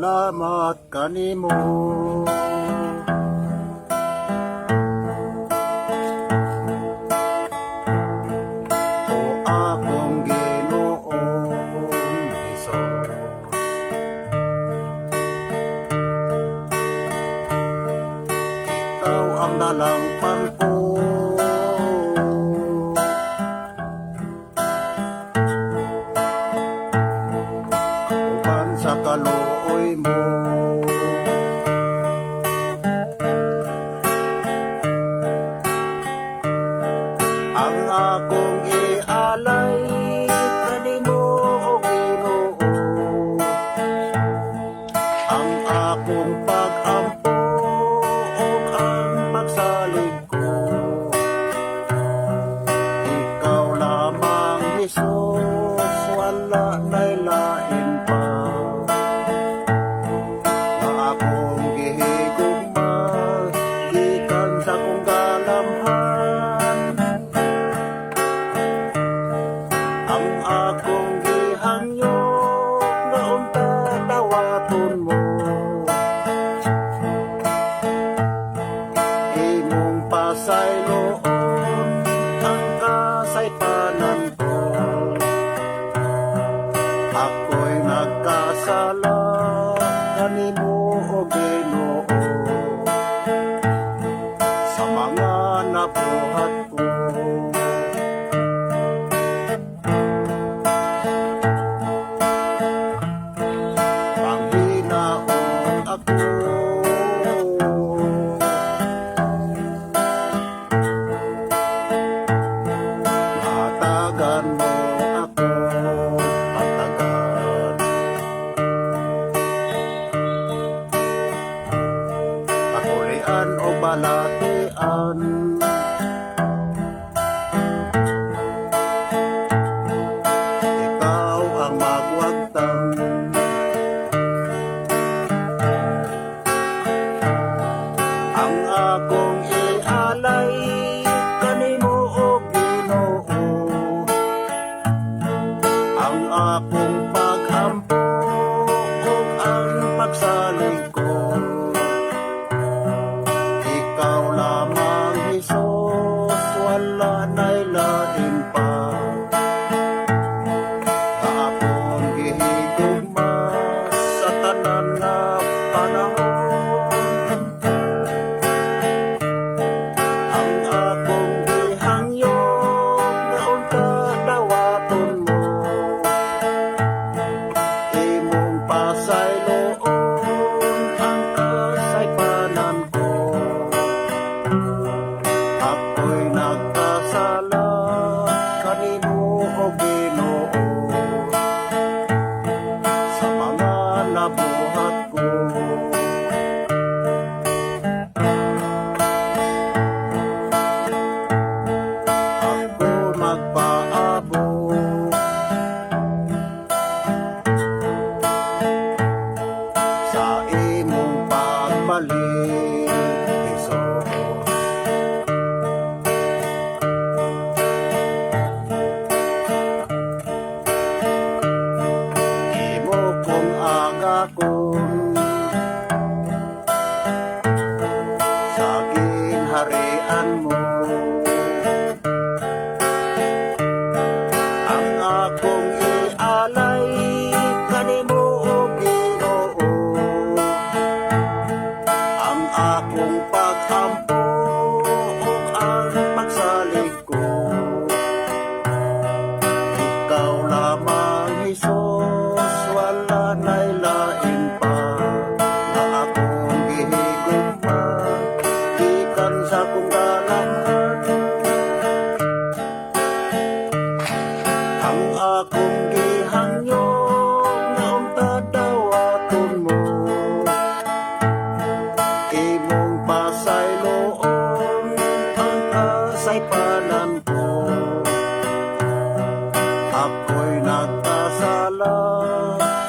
Salamat kanimo. O akong Ginoong Hesus. Ikaw ang dalangpan ko. Uban sa kaluoy mo. Ang akong ialay kanimo, o Ginoo. Ang akong pag-ampo ug ang pagsalig ko. Ikaw lamang, Hesus, wala na'y lain pa nga akong gihigugma gikan sa akong galamhan. Ang akong gihangyo nga unta dawaton mo. Imong pasayloon ang kasaypanan ko. Ako'y nagkasala kanimo, o Ginoo, sa mga nabuhat ko. Panghinaot ako. Hatagan mo ako pagtagad. Patulian o balatian. Ikaw ang magwagtang. Ang akong ialay kanimo, o Ginoo. Ang akong pag-ampo ug ang pagsalig ko. Ikaw lamang, Hesus, wala na'y lain pa nga akong gihigugma sa tanan nga panahon. Ang akong gihangyo nga unta dawaton mo. Imong pasayloon ang kasaypanan ko. Ako'y nagkasala kanimo, o Ginoo, sa mga nabuhat ko. Ako magpaabot sa imong pagbalik, Hesus. Imo kong agakon sa ginharian mo. Ang akong ialay kanimo, o Ginoo. Ang akong pag-ampo ug ang pagsalig ko. Ikaw lamang, Hesus, wala na'y lain pa nga akong gihigugma gikan sa akong galamhan. Ang akong gihangyo nga unta dawaton mo. Imong pasayloon ang kasaypanan ko. Ako'y nagkasala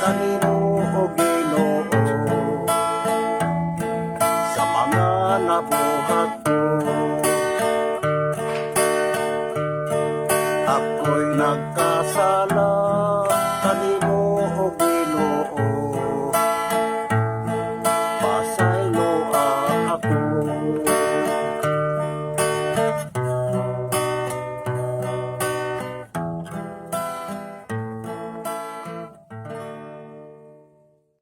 kanimo, o Ginoo, sa mga nabuhat ko. Ako'y nagkasala